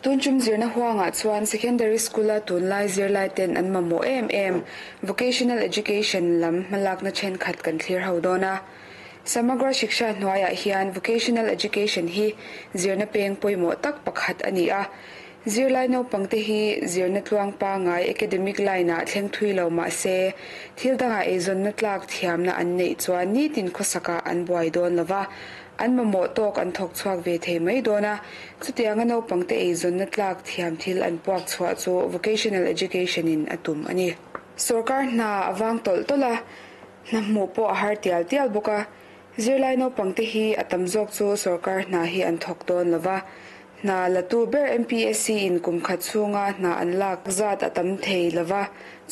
Tun tum zirna huangah chuan secondary school-a tunlai zirlaiten an mamawh em em vocational education lam hmalakna thenkhat kan thlir ho dawn a. Samagra Shiksha hnuaiah hian vocational education hi zirna peng pawimawh tak pakhat a ni a. Zirlai naupangte hi zirna tluang pangai academic line-ah thleng thui lo mah se, thil dangah eizawnna tlak thiamna an neih chuan nitin khawsakah an buai dawn lo va, an mamawh tawk an thawk chhuak ve thei mai dawn a. Chutianga naupangte eizawnna tlak thiam thil an puak chhuah chu vocational education-in a tum a ni. Sorkar hna a vang tawlh tawlh a, hna hmuh pawh a har tial tial bawk a. Zirlai naupangte hi a tam zawk chu sorkar hna hi an thawk dawn lo va, hna latu ber MPSC-in kum khat chhunga hna an lak zat a tam thei lo va,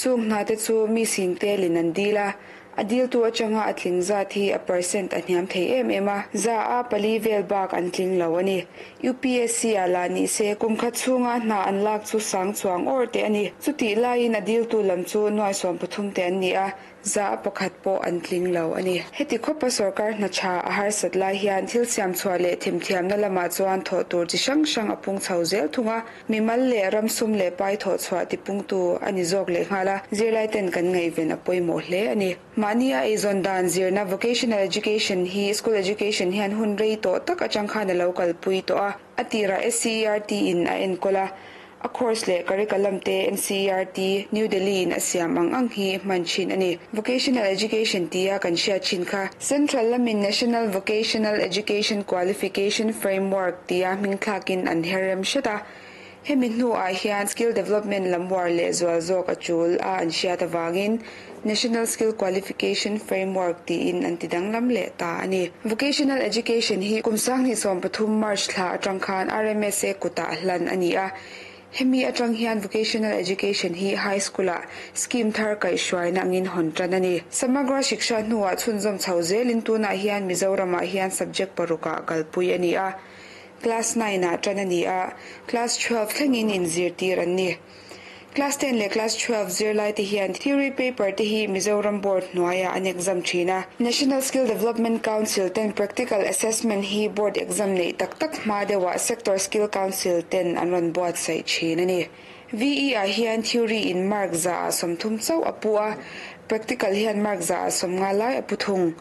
chung hna te chu mi sing telin an dil a, a diltu atanga a tling zat hi a percent a hniam thei em em a, za a pali vel bak an tling lo a ni. UPSC-ah lah ni se kum khat chhunga hna an lak chu sang chuang awr teh a ni. Chutih laiin a diltu lam chu nuai 13 te an ni a, Za pakhat pawh an tling lo a ni. Heti khawpa sorkar hna tha a harsat lai hian thil siam chhuah leh themthiamna lamah chuan thawh tur chi hrang hrang a pung chho zel thung a, mimal leh ram sum leh pai thawh chhuah tipungtu a ni zawk leh nghal a, zirlaiten kan ngaihven a pawimawh hle a ni. Mahni a eizawn dan zirna vocational education hi school education hian hun rei tawh tak atang khan a lo kalpui tawh a, A tirah SCERT in a enkawl a, a course leh curriculum te NCERT, New Delhi in a siam ang ang hi hman thin a ni. Vocational Education tia kan hriat thin kha Central lamin National Vocational Education Qualification Framework tia hming thlakin an her rem hret a. Hemi hnuah hian skill development lam uar leh zual zawk a tul a an hriat avangin National Skill Qualification Framework tiin an ti danglam leh ta a ni. Vocational Education hi kum 2013 March thla atang khan RMSA kutah hlan a ni a. Hemi atang hian Vocational Education hi High School-ah scheme thar kaihhruaina angin hawn tan a ni. Samagra Shiksha hnuah chhunzawm chho zelin tunah hian Mizoramah hian subject parukah kalpui a ni a. Class 9-ah tan a ni a, Class 12 thlengin inzirtir an ni. Class 10 leh Class 12 zirlai te hian theory paper te hi Mizoram Board hnuaiah an exam thin a. National Skill Development Council ten practical assessment hi board exam neih tak tak hma deuhah Sector Skill Council ten an rawn buatsaih thin a ni. VE ah hian theory in mark za ah 30 chauh a pu a, practical hian mark za ah 50 lai a pu thung.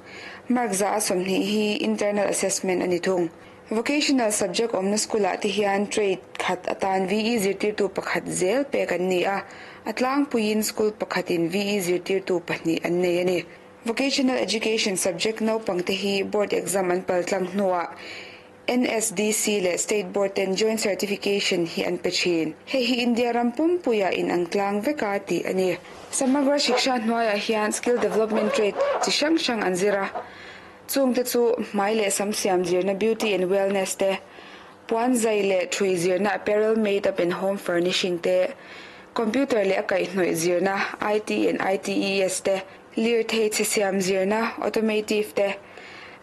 Mark za a 20 hi internal assessment a ni thung. Vocational subject awmna school-ah te hian trade khat atan VE zirtirtu pakhat zel pek an ni a, a tlangpuiin school pakhatin VE zirtirtu pahnih an nei a ni. Vocational education subject naupangte hi board exam an paltlang hnuah NSDC leh state board ten joint certification hi an pe thin. Hei hi India ram pumpuiah inang tlang veka tih a ni. Samagra Shiksha hnuaiah hian skill development trade chi hrang hrang an zir a. Chungte chu hmai leh sam siam zirna beauty and wellness te, puan zai leh thui zirna apparel made up and home furnishing te, computer leh a kaihhnawih zirna IT and ITES te, lirthei chhe siam zirna automative te,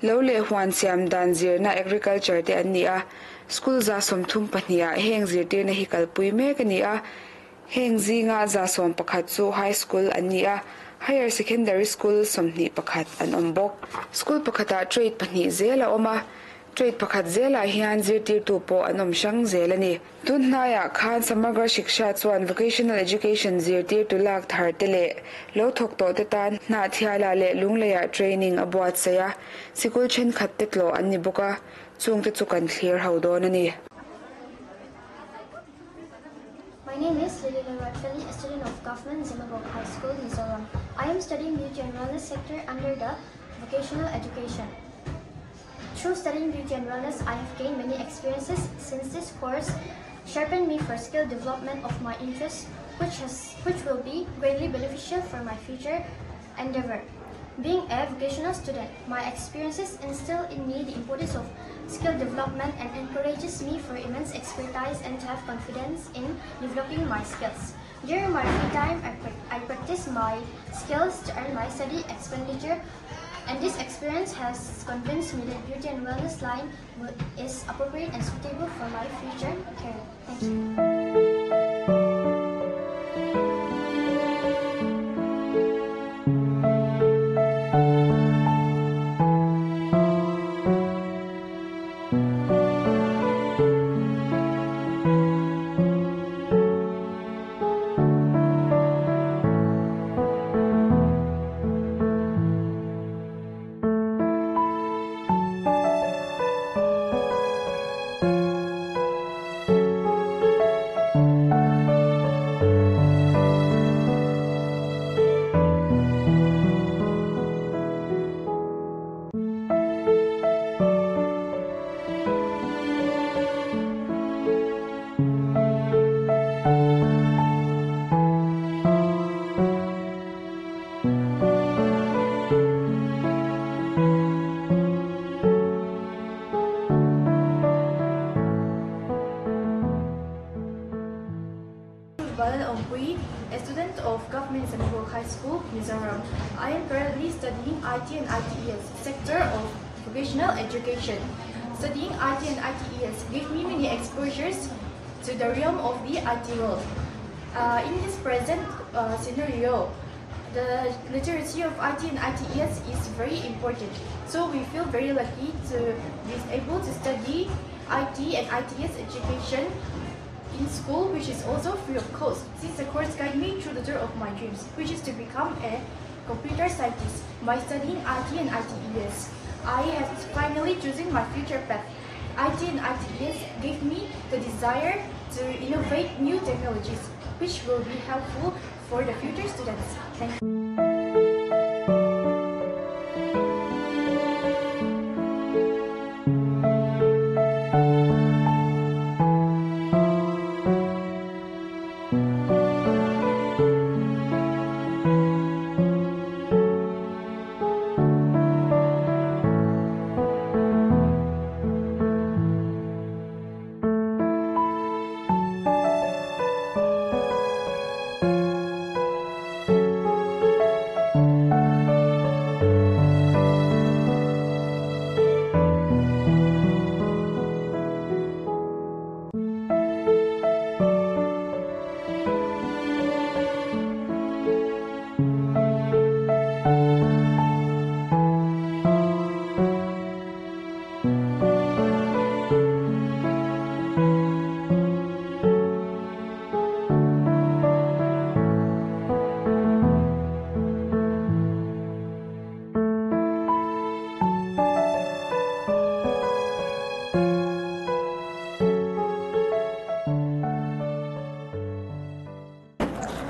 lo leh huan siam dan zirna agriculture te an ni a. School 34 ah heng zirtirna hi kalpui mek a ni a. Heng zinga 11 chu high school an ni a, higher secondary school 21 an awm bawk. School pakhatah trade pahnih zel a awm a, trade pakhat zelah hian zirtirtu pawh an awm hrang zel a ni. Tun hnaiah khan Samagra Shiksha chuan vocational education zirtirtu lak thar te leh lo thawk tawh te tan hna thialah leh lungleiah training a buatsaih a, sikul thenkhat te tlawh an ni bawk a, chungte chu kan thlir ho dawn a ni. My name is Lily Ratfeli, a student of Government Zemabawk High School, Mizoram. I am studying beauty and wellness sector under the vocational education. Through studying beauty and wellness, I have gained many experiences since this course sharpened me for skill development of my interests, which will be greatly beneficial for my future endeavor. Being a vocational student, my experiences instill in me the importance of skill development and encourages me for immense expertise and to have confidence in developing my skills. During my free time, I practice my skills to earn my study expenditure, and this experience has convinced me that beauty and wellness line is appropriate and suitable for my future career. Thank you. Government Zemabawk High School, Mizoram. I am currently studying IT and ITES, sector of vocational education. Studying IT and ITES gave me many exposures to the realm of the IT world. Uh, in this present uh, scenario, the literacy of IT and ITES is very important. So we feel very lucky to be able to study IT and ITES education in school, which is also free of cost, since the course guide me through the door of my dreams, which is to become a computer scientist by studying IT and ITES. I have finally chosen my future path. IT and ITES gave me the desire to innovate new technologies, which will be helpful for the future students. Thank you.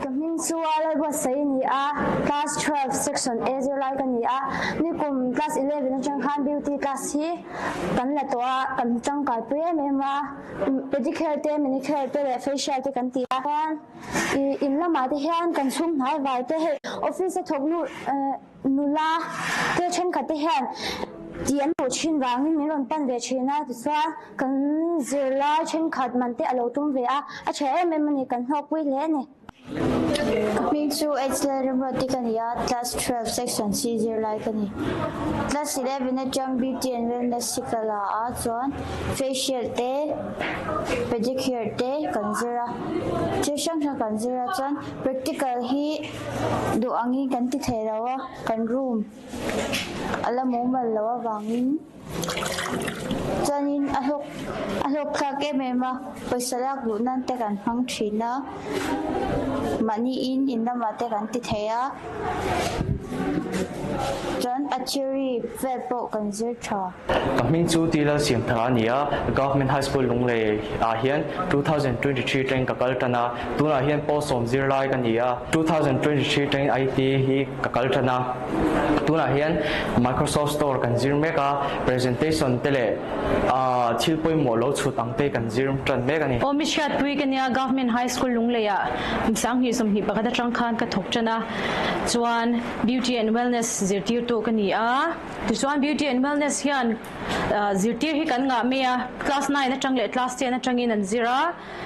Ka hming chu Lalbuatsaih a ni a, class 12 section A zirlai ka ni a, nikum class 11 atang khan beauty class hi kan la tawh a, kan tangkai pui em em a, pedicure te manicure te leh facial te kan ti a, chuan ih in lamah te hian kan chhung hnai vai te hei office a thawk nu nula te thenkhat te hian tih an duh thin vangin min rawn pan ve thin a, tichuan kan zirlai thenkhat man te a lo tum ve a, a tha em em a ni, kan hlawkpui hle a ni. Ka hming chu H Lalremruati ka ni a, class 12 section C zirlai ka ni. Class 11 atang beauty and wellness hi ka la a, chuan facial te pedicure te kan zir a, thil hrang hrang kan zir a, chuan practical hi duh angin kan ti thei lo a, kan room a la mumal loh avangin chuanin a hlawk a hlawk thlak em em a, pawisa lak duh nan te kan hmang thin a, mahni in in lamah te kan ti thei a, chuan a theory vel pawh kan zir tha. Ka hming chu Ti Lalsiamthara a ni a, Government High School Lunglei ah hian 2023 tangin ka kal tan a, tunah hian pawl sawm zirlai ka ni a, 2023 tangin IT hi ka kal tan a, tunah hian Microsoft Store kan zir mek a, presentation te leh thil pawimawh lo chhut ang te kan zir tan mek a ni. Aw mi hriatpui ka nia Government High School Lunglei ah 2021 atang khan ka thawk tan a, chuan Beauty and Wellness zirtirtu ka ni a. Tichuan Beauty and Wellness hian zirtir hi kan ngah mai a, class 9 atang leh class 10 atangin an zir a,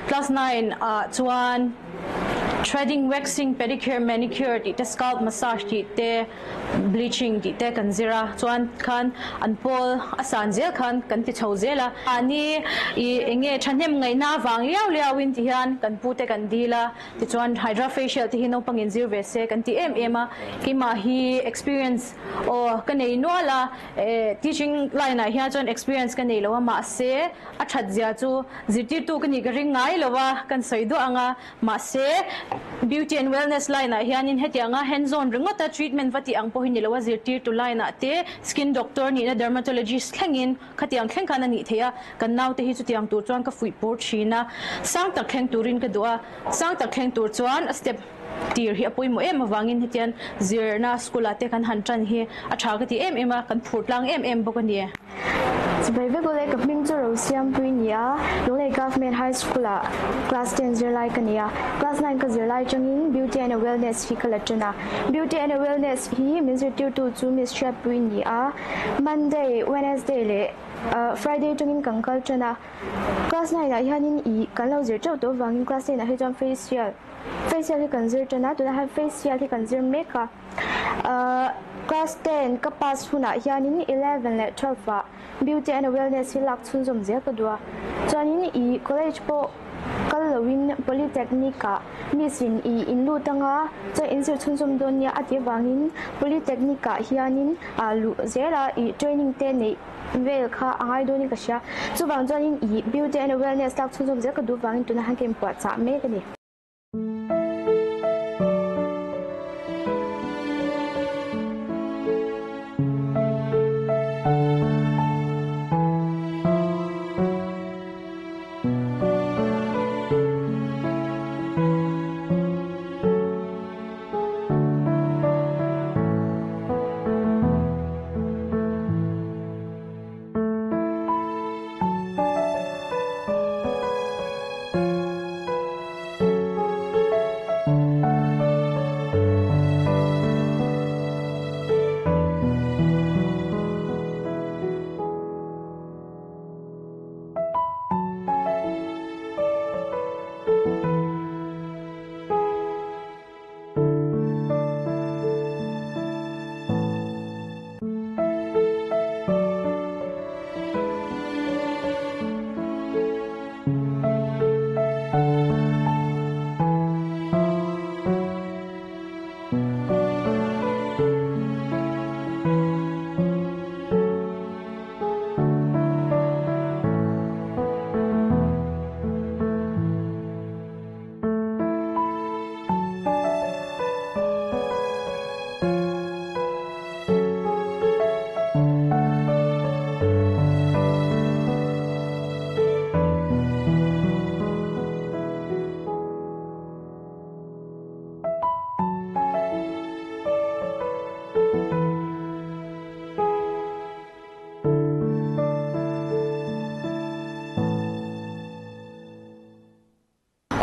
class 9 ah chuan threading, waxing, pedicure, manicure tih te, scalp massage tih te, bleaching tih te kan zir a, chuan khan an pawl a san zel khan kan ti chho zel a. Mahni ih eng nge thahnem ngaihna avang liau liau in ti hian kan pu te kan dil a. Tichuan Hydra facial te hi naupang in zir ve se kan ti em em a, keimah hi experience aw ka nei nual a, teaching line ah hian chuan experience ka nei lo a, mahse a that zia chu zirtirtu ka nih ka ring ngai lo a, kan sawi duah ang a, mahse beauty and wellness line ah hianin hetianga hands on ringawt a treatment va tih ang pawh hi ni lo a, zirtirtu line ah te skin doctor nihna dermatologist thlengin Khatiang thleng khan a nih theih a, kan naute hi chutiang tur chuan ka fuih pur thin a, sang tak thleng turin ka duh a, sang tak thleng tur chuan a step tir hi a pawimawh em avangin hetian zirna school ah te kan han tan hi a tha ka ti em em a, kan phur tlang em em bawk a ni. Chibai vek ule ka hming chu Rosiampui ni a, Lunglei Government High School ah class ten zirlai ka ni a, class nine ka zirlai atangin Beauty and Wellness hi ka la tan a, Beauty and Wellness hi min zirtirtu chu Miss Hriatpui ni a, Monday, Wednesday leh Friday atangin kan kal tan a, class nine ah hianin ih kan lo zir teuh tawh avangin class ten ah hi chuan facial facial hi kan zir tan a, tunah hian facial hi kan zir mek a. Class ten ka pass hunah hianin 11 leh 12 ah Beauty and Wellness hi lak chhunzawm zel ka duh a. Chuanin i college pawh kal loin Polytechnic ah miss in i in lut anga chuan in zir chhunzawm dawn nia a tih avangin Polytechnic ah hianin luh zel a i training te neih vel kha a ngai dawnin ka hria. Chuvang chuanin i Beauty and Wellness lak chhunzawm zel ka duh avangin tunah hian ka inpuahchah mek a ni.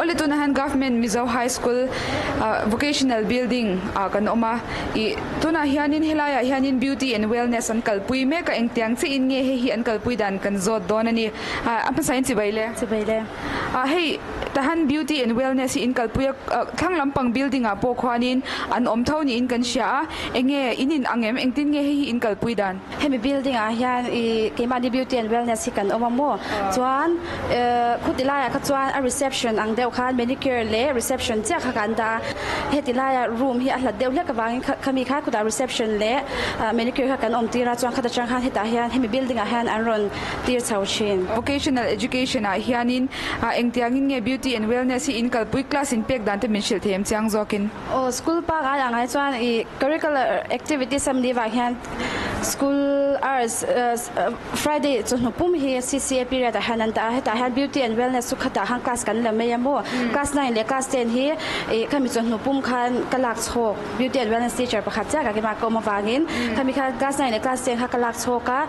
Awle tunah hian Government Mizo High School Vocational Building ah kan awm a, ih tunah hianin helaiah hianin Beauty and Wellness an kalpui mek a, engtiang chiah in nge hei hi an kalpui dan kan zawt dawn a ni. A hmasain chibai le. Chibai le. Ah hei tahan Beauty and Wellness hi in kalpui a, thlang lampang building ah pawh khuanin an awm tho niin kan hria a, enge in in ang em engtin nge hei hi in kalpui dan? Hemi building ah hian ih keimahni beauty and wellness hi kan awm a maw chuan eh khuti laiah kha chuan a reception ang deuh khan manicure leh reception chiah kha kan dah a heti laiah room hi a hlat deuh hlek avangin kha khami kha khutah reception leh ah manicure kha kan awm tir a chuan khata tang khan hetah hian hemi building ah hian an rawn tir chho thin. Vocational education ah hianin ah engtiangin nge beauty and wellness hi in kalpui class in pek dan te min hrilh thei em chiang zawkin? Aw school pangai ang ai chuan ih curricular activities a ni vang hian School hours Friday chawhnu pum hi CCA period ah hian an dah a, hetah hian beauty and wellness chu khatah khan class kan la mai a maw, class nine leh class ten hi ih khami chawhnu pum khan ka lak chhawk beauty and wellness teacher pakhat chiah ka kima ka awm avangin khami khan class nine leh class ten kha ka lak chhawk a,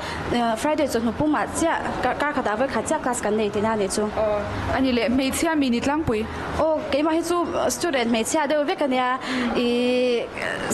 Friday chawhnu pumah chiah kar khatah vawikhat chiah class kan nei tihna a nih chu. Aw a ni leh hmeichhia mi ni tlangpui. Aw keimah hi chu student hmeichhia deuh vek a nia ih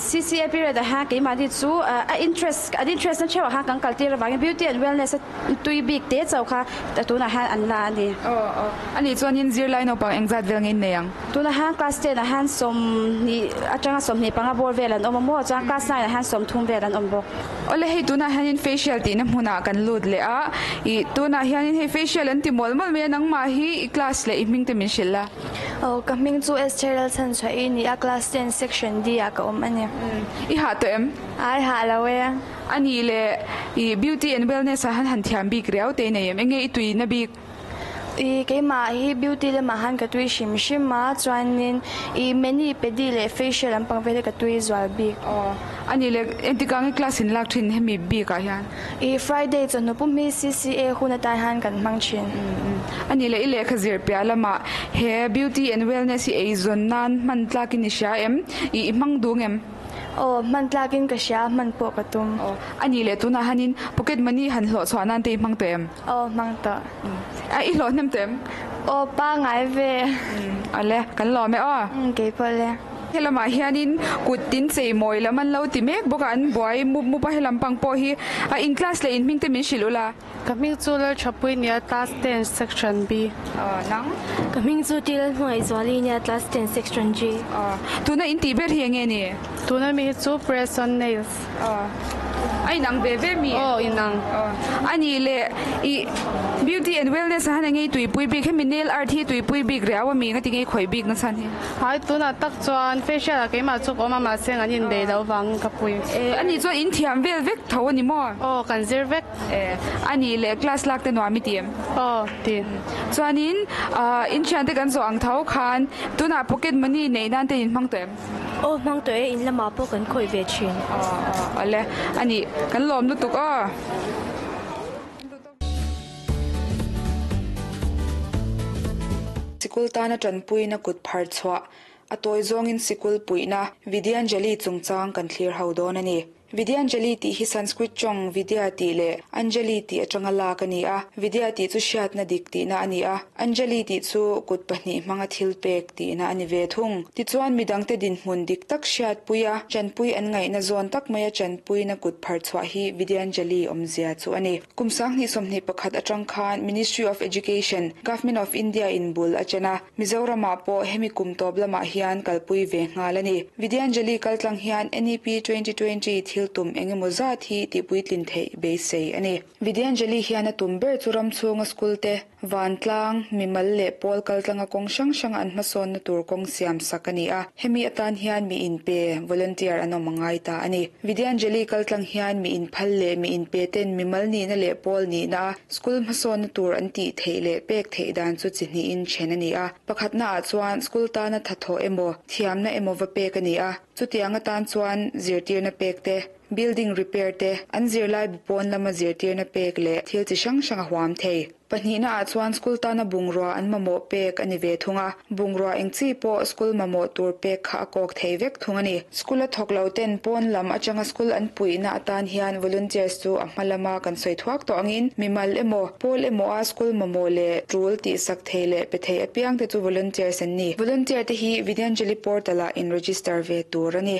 CCA period ah hian keimahni chu a interest an interest na theuh ah khan kan kal tir avangin beauty and wellness a tui bik te chauh kha tunah hian an la a ni. Aw aw a nih chuanin zirlai naupang engzat vel nge in nei ang? Tunah hian class 10 ah hian 20 atanga 25 bawr vel an awm a maw chuan class 9 ah hian 30 vel an awm bawk. Awle hei tunah hianin facial tihna hmunah kan lut leh a, ih tunah hianin hei facial an ti mawlh mawlh mai a nangmah hi i class leh i hming te min hrilh la. Aw ka hming chu Esther Lalchhanchhuah i ni a, class 10 section D ah ka awm a ni. I hah tawh em? Ai hah lo e. A nih leh ih beauty and wellness ah hian han thiam bik riau te i nei em? Enge i tuina bik? I keimah hi beauty lamah han ka tui hrim hrim a, chuanin i mani pedi leh facial lampang vel hi ka tui zual bik. Aw, a nih leh engtikah nge class in lak thin hemi bik ah hian? I Friday chawhnu pum hi CCA hun atan hian kan hmang thin. A nih leh i lehkha zir piah lamah he beauty and wellness hi eizawn nan hman tlakin i hria em? I i hmang dung em? Aw, hman tlakin ka hria, hman pawh ka tum. Aw, a nih leh tunah hanin pocket money han hlawh chhuah nan te i hmang tawh em? Aw, hmang tawh. A, i hlawh hnem tawh em? Aw, pangai ve. Awle, kan lawm e aw. Kei pawh le. Helamah hianin kut tin chei mawi lam an lo ti mek bawk a, an buai mup mup a, helam pang pawh hi a in class leh in hming te min hrilh ula. Ka hming chu Lalthapui nia, class 10 section B. Nang? Ka hming chu Ti Lalhmangaihzuali nia, class 10 section G. Tuna in tih ber hi enge ni? Tuna mi hi chu press on nails. A inang ve ve mi? Aw inang. A nih leh i beauty and wellness ah hian enge i tuipui bik? Hemi nail art hi tuipui bik riau a mi? Engati nge i khawih bik nachhan hi? Hai tunah tak chuan facial ah keimah chu ka awm a mahse an inbei loh vangin ka pui. E a nih chuan in thiam vel vek tho a ni maw? Aw kan zir vek. E a nih leh class lak te nuam i ti em? Aw ti. Chuanin in thiante kan zawh ang tho khan tunah pocket money neih nan te in hmang tawh em? Aw hmang tawh e in lamah pawh kan khawih ve thin. Aw aw awle a nih kan lawm lutuk aw. Sikul tana tanpuina kut phar chhuah, a tawi zawngin sikul puihna Vidyanjali chungchang kan thlir ho dawn a ni. Vidyanjali tih hi Sanskrit tawng Vidya tih leh Anjali tih atanga lak a ni a, Vidya tih chu hriatna dik tihna a ni a, Anjali tih chu kut pahnih hmanga thil pek tihna a ni ve thung. Tichuan midangte dinhmun dik tak hriatpui a, chanpui an ngaihna zawn tak maia chanpuina kut phar chhuah hi Vidyanjali awmzia chu a ni. Kum 2021 atang khan Ministry of Education, Government of India in bul a chen a, Mizoramah pawh hemi kum tawp lamah hian kalpui ve nghal a ni. Vidyanjali kaltlang hian NEP 2020 thil tum eng emaw zat hi tihpuitlin theih beisei a ni. Vidyanjali hian a tum ber chu ram chhunga school te, Vantlang, mimal leh pawl kaltlanga kawng hrang hranga an hmasawnna tur kawng siam sak a ni a, hemi atan hian mi inpe, volunteer, an awm a ngai ta a ni. Vidyanjali kaltlang hian mi inphal leh mi inpe ten mimal nihna leh pawl nihna a school hmasawnna tur an tih theih leh pek theih dan chu chi hnihin then a ni a. Pakhatna ah chuan school tana thathawh emaw, thiamna emaw va pek a ni a, chutiang atan chuan zirtirna pek te, building repair te, an zirlai bu pawn lama zirtirna pek leh thil chi hrang hrang a huam thei. Pahnihna ah chuan school tana bungrua an mamawh pek a ni ve thung a, bungrua eng chi pawh school mamawh tur pek kha a kawk thei vek thung a ni. School a thawk lo ten pawn lam atanga school an puihna atan hian volunteers chu a hma lama kan sawi thuak tawh angin mimal emaw, pawl emaw a school mamawh leh tul tihsak thei leh pe thei apiang te chu volunteers an ni. Volunteer te hi Vidyanjali portal ah in register ve tur a ni.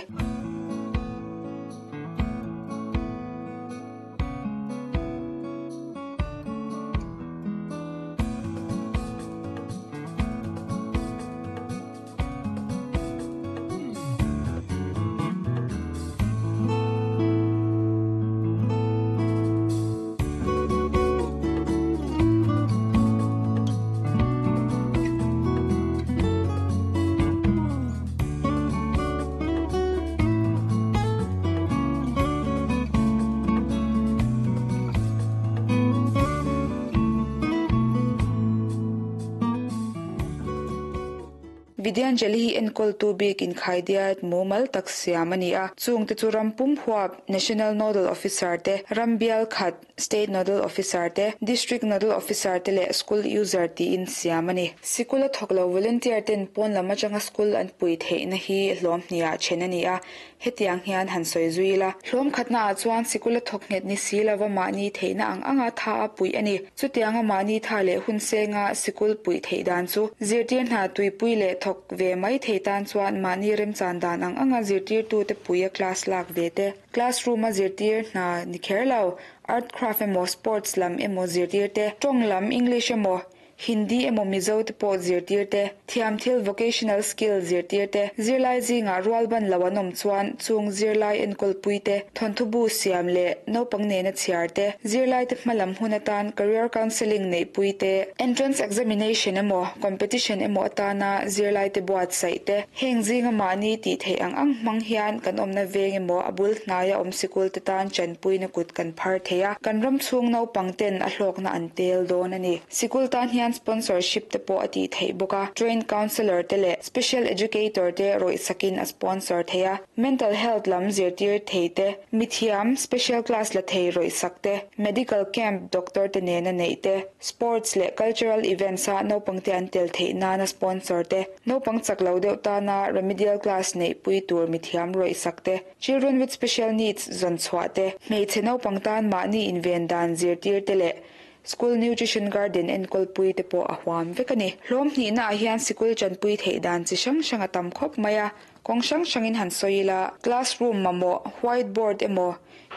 Vidyanjali hi enkawltu bik inkhaidiat mumal tak siam a ni a, chungte chu ram pum huap National Nodal Officer te, ram bial khat, State Nodal Officer te, District Nodal Officer te leh School User tiin siam a ni. Sikul a thawk lo volunteer ten pawn lam atanga school an pui theihna hi hlawm hniah then a ni a, hetiang hian han sawi zui ila. Hlawm khatna ah chuan sikul a thawk nghet ni si lova mahni theihna ang anga tha a puih a ni. Chutianga mahni tha leh hun senga sikul puih theih dan chu zirtir hna tuipui leh thawk ve mai thei tan chuan mahni remchan dan ang anga zirtirtute puia class lak ve te, Classroom a zirtir hna ni kher lo, art craft emaw sports lam emaw zirtir te, tawng lam English emaw Hindi emaw Mizo te pawh zirtir te, thiam thil vocational skill zirtir te, zirlai zingah rual ban lo an awm chuan chung zirlai enkawlpui te, thawnthu bu siam leh naupang nena chhiar te, zirlai te hma lam hun atan career counselling neihpui te, entrance examination emaw competition emaw atana zirlai te buatsaih te. Heng zinga mahni tih theih ang ang hmang hian kan awmna veng emaw a bul hnaia awm sikul te tan chanpuina kut kan phar thei a, kan ram chhung naupang ten a hlawkna an tel dawn a ni. Sikul tan hian. hian sponsorship te pawh a tih theih bawk a, trained counsellor te leh special educator te rawih sakin a sponsor thei a, mental health lam zirtir thei te, mithiam special class la thei rawih sak te, medical camp doctor te nena neih te, sports leh cultural events a naupang te an tel theih nana sponsor te, naupang chak lo deuh tana remedial class neih pui tur mithiam rawih sak te, children with special needs zawn chhuah te, hmeichhe naupang tan mahni inven dan zirtir te leh School Nutrition Garden enkawl pui te pawh a huam vek a ni. Hlawm hnihna ah hian sikul chanpui theih dan chi hrang hrang a tam khawp mai a, kawng hrang hrangin han sawi ila, classroom mamawh, white board emaw,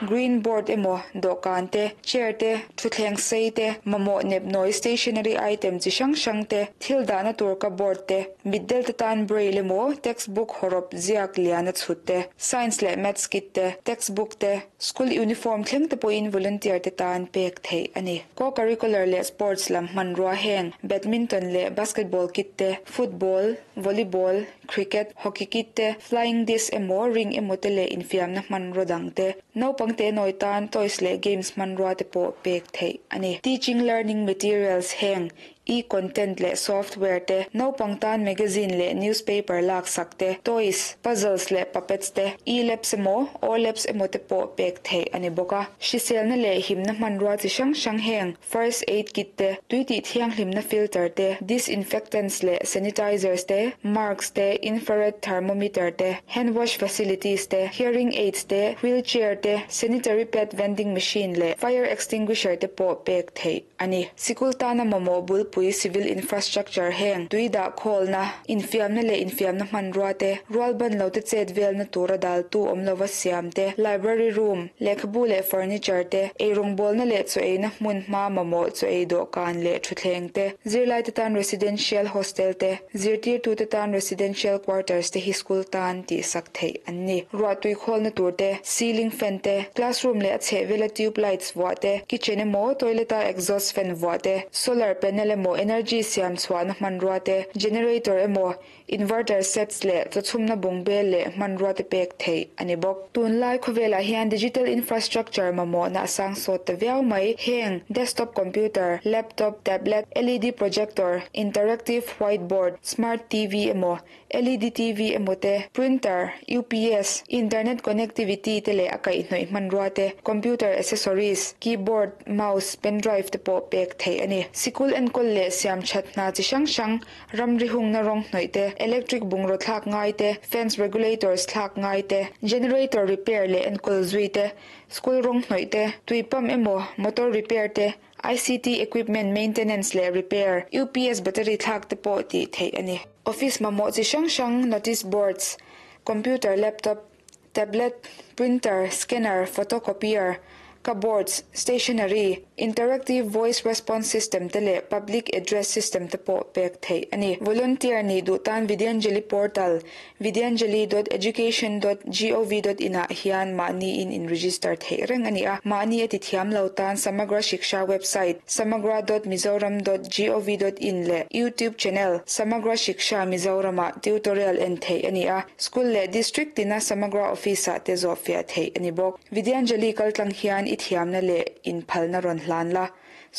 green board emaw, dawhkan te, chair te, thutthleng sei te, mamawh nepnawi stationery item chi hrang hrang te, thil dahna tur cupboard te, mitdel te tan braille emaw, textbook hawrawp ziak liana chhut te, science leh maths kit te, textbook te, School uniform thleng te pawhin volunteer te tan pek theih a ni. Co-curricular leh sports lam hmanrua heng badminton leh basketball kit te, football, volleyball, cricket, hockey kit te, flying disc emaw ring emaw te leh infiamna hmanrua dang te, naupang te nawi tan toys leh games hmanrua te pawh pek theih a ni. Teaching learning materials heng E-content leh software te, naupang tan magazine leh newspaper laksak te, toys, puzzles leh puppets te, e-labs emaw, o-labs emaw te pawh pek theih a ni bawk a. Hriselna leh himna hmanrua chi hrang hrang heng, first aid kit te, tui tih thianghlimna filter te, disinfectants leh sanitizers te, marks te, infrared thermometer te, hand wash facilities te, hearing aids te, wheelchair te, sanitary pad vending machine leh fire extinguisher te pawh pek theih a ni. Sikul tana mamawh bulpui civil infrastructure heng, tui dah khawlna, infiamna leh infiamna hmanrua te, rual ban lo te chet velna tura daltu awm lova siam te, library room, lehkhabu leh furniture te, eirawngbawlna leh chaw eina hmun hma mamawh chaw ei dawhkan leh thutthleng te, zirlaite tan residential hostel te, zirtirtute tan residential quarters te hi school tan tihsak theih an ni. Ruahtui khawlna tur te, ceiling fan te, classroom leh a chhehvela tube lights vuah te, kitchen emaw toilet a exhaust fan vuah te, solar panel emaw energy siam chhuahna hmanrua te, generator emaw inverter sets leh chawchhumna bungbel leh hmanrua te pek theih a ni bawk. Tunlai khawvelah hian digital infrastructure mamawhna a sang sawt ta viau mai. Heng, desktop computer, laptop, tablet, LED projector, interactive whiteboard, smart TV emaw LED TV emaw te, printer, UPS, internet connectivity te leh a kaihhnawih hmanrua te, computer accessories, keyboard, mouse, pen drive te pawh pek theih a ni. Sikul enkawl leh siam that hna chi hrang hrang, ramri hungna rawng hnawih te, electric bungraw thlak ngai te, fans regulators thlak ngai te, generator repair leh enkawl zui te, school rawng hnawih te, tui pump emaw motor repair te, ICT equipment maintenance leh repair, UPS battery thlak te pawh tih theih a ni. Office mamawh chi hrang hrang notice boards, computer laptop, tablet, printer, scanner, photocopier, cupboards, stationery, interactive voice response system te leh public address system te pawh pek theih a ni. Volunteer nih duh tan Vidyanjali portal Vidyanjali dot education dot gov dot in ah hian mahni in in register theih reng a ni a, mahni a ti thiam lo tan Samagra Shiksha website samagra dot mizoram dot gov dot in leh YouTube channel Samagra Shiksha Mizoram ah tutorial en theih a ni a, school leh district tina Samagra office ah te zawh fiah theih a ni bawk. Vidyanjali kaltlang hian i thiamna leh inphalna rawn hlan la,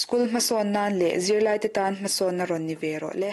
school hmasawn nan leh zirlaite tan hmasawnna rawn ni ve rawh le.